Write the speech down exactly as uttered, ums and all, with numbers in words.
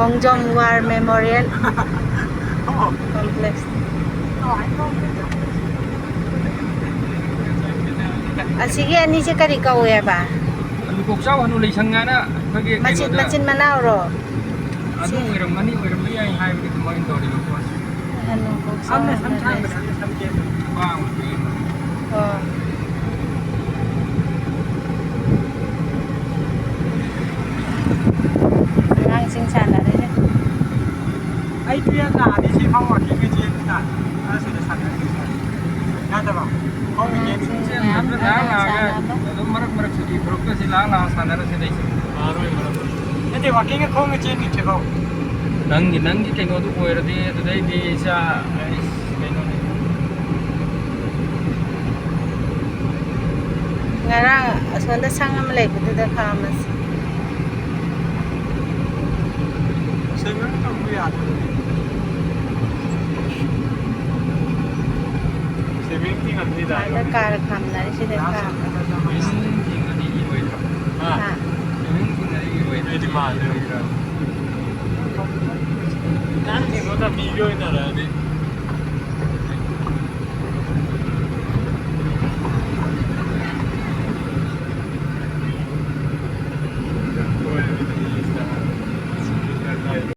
ꯈꯣꯡꯖꯣꯝ War Memorial Complex꯫ ꯑꯁꯤꯒꯤ ꯑꯅꯤꯁꯦ ꯀꯔꯤ ꯀꯧꯋꯦꯕ? ꯑꯂꯨ ꯀꯣꯛꯆꯥꯎ ꯍꯅꯨ ꯂꯩꯁꯪ ꯍꯥꯏꯅ ꯑꯩꯈꯣꯏꯒꯤ ꯃꯆꯤꯟ ꯀꯩꯅꯣꯗ ꯃꯆꯤꯟ ꯃꯅꯥꯎꯔꯣ? ꯑꯗꯨ ꯑꯣꯏꯔꯝꯒꯅꯤ, ꯑꯣꯏꯔꯝꯕ ꯌꯥꯏ ꯍꯥꯏꯕꯗꯤ ꯑꯗꯨꯃꯥꯏꯅ ꯇꯧꯔꯤꯕ ꯄꯣꯠꯁꯦ꯫ ꯍꯅꯨ ꯀꯣꯛꯆꯥꯎ ꯑꯃꯅ ꯁꯝ ꯍꯅꯨ ꯁꯥꯡꯕꯗ ꯂꯩꯁꯪ꯫ ꯑꯃꯅ ꯁꯝ ꯇꯦꯟꯕꯗ ꯅꯨꯄꯥ ꯑꯃ ꯅꯨꯄꯤ ꯑꯃ꯫ ꯑꯣ꯫ ꯑꯉꯥꯡꯁꯤꯡ ꯁꯥꯟꯅꯔꯤꯁꯦ꯫ ꯑꯩ ꯇꯨꯌꯦꯜꯞ ꯂꯥꯛꯑꯗꯤ ꯁꯤ ꯐꯥꯎ ꯋꯥꯀꯤꯡꯒ ꯆꯦꯟꯕ ꯇꯥꯔꯦ꯫ ꯑꯁꯤꯗ ꯁꯥꯟꯅꯔꯤꯁꯦ꯫ ꯌꯥꯗꯕ? ꯈꯣꯡꯅ ꯆꯦꯟꯕ꯫ ꯑꯉꯥꯡꯁꯤꯡ ꯆꯦꯟꯕ ꯃꯌꯥꯝ ꯅꯠꯇ꯭ꯔ ꯉꯥꯏꯍꯥꯛ ꯑꯉꯥꯡ ꯂꯥꯛꯑꯒ ꯁꯥꯟꯅꯕ꯫ ꯑꯗꯨꯝ ꯃꯔꯛ ꯃꯔꯛ ꯁꯨꯇꯤ ꯊꯣꯔꯛꯄꯁꯤ ꯂꯥꯛ ꯂꯥꯛꯑ ꯁꯥꯟꯅꯔꯁꯤꯗ ꯑꯩꯁꯨ꯫ ꯌꯥꯔꯣꯏ, ꯃꯔꯛ ꯃꯔꯛ꯫ ꯅꯠꯇꯦ, ꯋꯥꯀꯤꯡꯒ ꯈꯣꯡꯅ ꯆꯦꯟꯈꯤꯁꯦ ꯐꯥꯎ꯫ ꯅꯪꯒꯤ, ꯅꯪꯒꯤ ꯀꯩꯅꯣꯗꯨ ꯑꯣꯏꯔꯗꯤ ꯑꯗꯨꯗꯩꯗꯤ ꯏꯆꯥ, ꯑꯩꯁ, ꯀꯩꯅꯣꯅꯤ꯫ ꯉꯔꯥꯡ ꯑꯁꯣꯝꯗ ꯁꯪ ꯑꯃ ꯂꯩꯕꯗꯨꯗ ꯈꯥꯝꯃꯁꯤ꯫ ꯁꯦꯚꯤꯡ ꯇꯧꯕ ꯌꯥꯗꯕꯅꯤ꯫ ꯁꯦꯚꯤꯡ ꯊꯤꯡꯉꯝꯅꯤꯗ꯫ ꯑꯥꯗ ꯀꯥꯔ ꯈꯥꯝꯅꯔꯤꯁꯤꯗ ꯈꯥꯝꯃ꯫ ꯁꯦꯚꯤꯡ ꯊꯤꯡꯉꯗꯤ ꯏꯔꯣꯏꯗ꯭ꯔꯣ? ꯍꯥ? ꯍꯥ? ꯁꯦꯚꯤꯡ ꯊꯤꯡꯉꯗꯤ ꯏꯔꯣꯏꯗ꯭ꯔꯣ? ꯑꯩꯗꯤ ꯃꯥꯜꯂꯦ꯫ ꯅꯪ ꯊꯤꯡꯉꯣ, ꯃꯤꯒꯤ ꯑꯣꯏꯅꯔꯗꯤ꯫